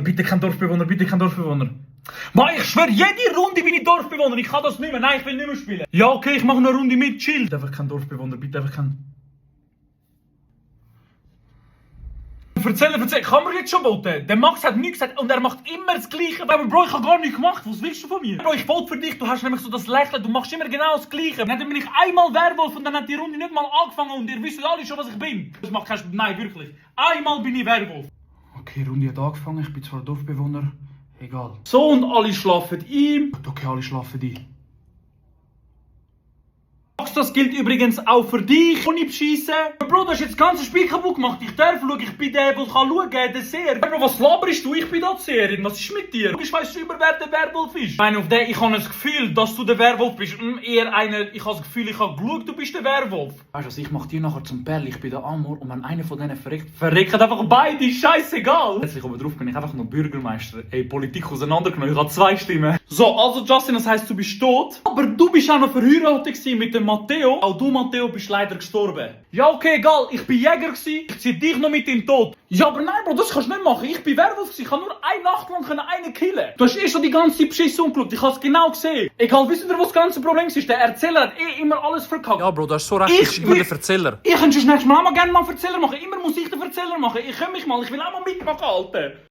Bitte kein Dorfbewohner, bitte kein Dorfbewohner. Mann, ich schwör, jede Runde bin ich Dorfbewohner. Ich kann das nicht mehr. Nein, ich will nicht mehr spielen. Ja, okay, ich mache eine Runde mit. Chill. Einfach kein Dorfbewohner, bitte einfach kein... Erzähl, kann man jetzt schon voten? Der Max hat nichts gesagt und er macht immer das Gleiche. Aber Bro, ich habe gar nichts gemacht. Was willst du von mir? Bro, ich vote für dich. Du hast nämlich so das Lächeln. Du machst immer genau das Gleiche. Dann bin ich einmal Werwolf und dann hat die Runde nicht mal angefangen und ihr wisst alle schon, was ich bin. Das macht keinen Spaß. Nein, wirklich. Einmal bin ich Werwolf. Okay, Runde hat angefangen. Ich bin zwar Dorfbewohner. Egal. So, und alle schlafen ein. Okay, alle schlafen ein. Max, das gilt übrigens auch für dich. Ohne beschissen. Bro, du hast jetzt das ganze Spiel kaputt gemacht. Ich darf schauen, ich bin der schauen kann, der Seher. Bro, was laberst du? Ich bin da Seherin. Was ist mit dir? Ich weiss über wer der Werwolf ist. Ich meine, auf den, ich habe das Gefühl, dass du der Werwolf bist. Eher einer, ich habe das Gefühl, ich habe geschaut, du bist der Werwolf. Weißt du was, ich mache dir nachher zum Perl. Ich bin der Amor und wenn einer von denen verreckt, verrecken einfach beide. Scheißegal. Letztlich oben drauf bin ich einfach nur Bürgermeister. Ey, Politik auseinandergenommen. Ich habe 2 Stimmen. So, also Justin, das heisst, du bist tot. Aber du bist auch noch verheiratet mit dem Matteo. Auch du, Matteo, bist leider gestorben. Ja, okay, egal. Ich bin Jäger gsi. Ich zieh dich noch mit in den Tod. Ja, aber nein, Bro, das kannst du nicht machen. Ich bin Werwolf gsi. Ich kann nur eine Nacht lang einen killen. Du hast schon die ganze Zeit beschissen umgeschaut. Ich hab's genau gesehen. Egal, wisst ihr, was das ganze Problem ist? Der Erzähler hat immer alles verkackt. Ja, Bro, du hast so recht. Ich bin immer der Erzähler. Ich könnte das nächste Mal auch mal gerne mal Erzähler machen. Immer muss ich den Erzähler machen. Ich will mich mal. Ich will auch mal mitmachen, Alter.